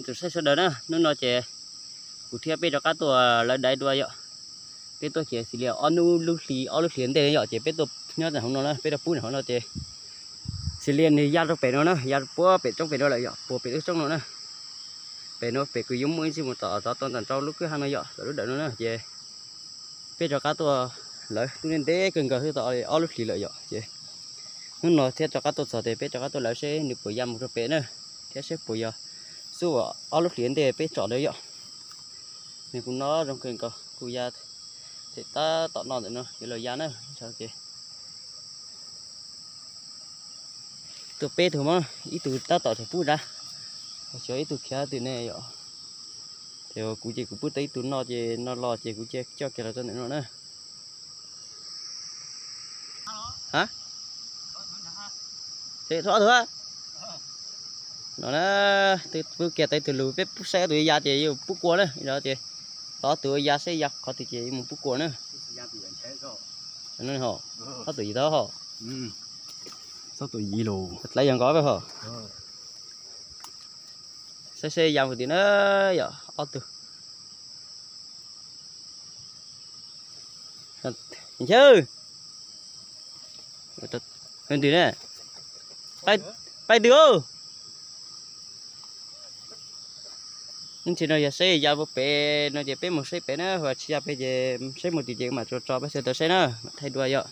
Tus saib sawv daws na, hnub no ces kuv thiab peb rov qab tuaj lawv daiv dua yom. Peb tuaj ces xws li ob hnub lub hli, ob lub hlis ntej yom, ces peb tuaj nyob ntawm hauv no na, peb rov pub ntawm hauv no ces xws li nws ya rau pem no na, ya puag pem roob pem no lawm yom, puag pem lub roob no na. Pem no pem kuv yuav muaj ib ntsis mus tom rov tau ntawm rau lub kwj ha no yom, tom lub dawm no na ces peb rov qab tuaj lawv tub ntev ntev kawg nkaus xwb tau ob lub hlis lawm yom, ces hnub no thiab rov qab tuaj txog ces peb rov qab tuaj lawv seb nws puas ya mus rau pem na, thiab seb puas yog xub ob lub hlis ntej peb tsom ntawd yom. Nws kuj nyob zoo kawg nkaus, kuj ya txem tab tom no ntawm no yuav los ya na, ces tuaj peb tug mas ib tug tab tom tseem pub nrad, xyov ib tug khiav twg ne yom. Ces kuv ces kuv pub tau ib tug no ces no los ces kuv cia coj kiag los rau ntawm no na. Ha, ob tug no na, twb pub kiag tau ib tug lus, peb pub saib ob tug ya ces yuav pub kua na, ces ob tug ya seb ya qhov twg ces yuav mus pub kua na. Ob tug yim tau ho, txhob tua yim lus dlaiv yog nkod ho. Saib seb ya mus tim na, yog ob tug. Nchawj, ntws na, qaij ntws. Ntsis no yog seb ya mus pem no ces peb mus seb pem na, ho tsis ya pem ces seb mus tim ces mam tso tso peb sawv daws saib na, mam thaij dua yom.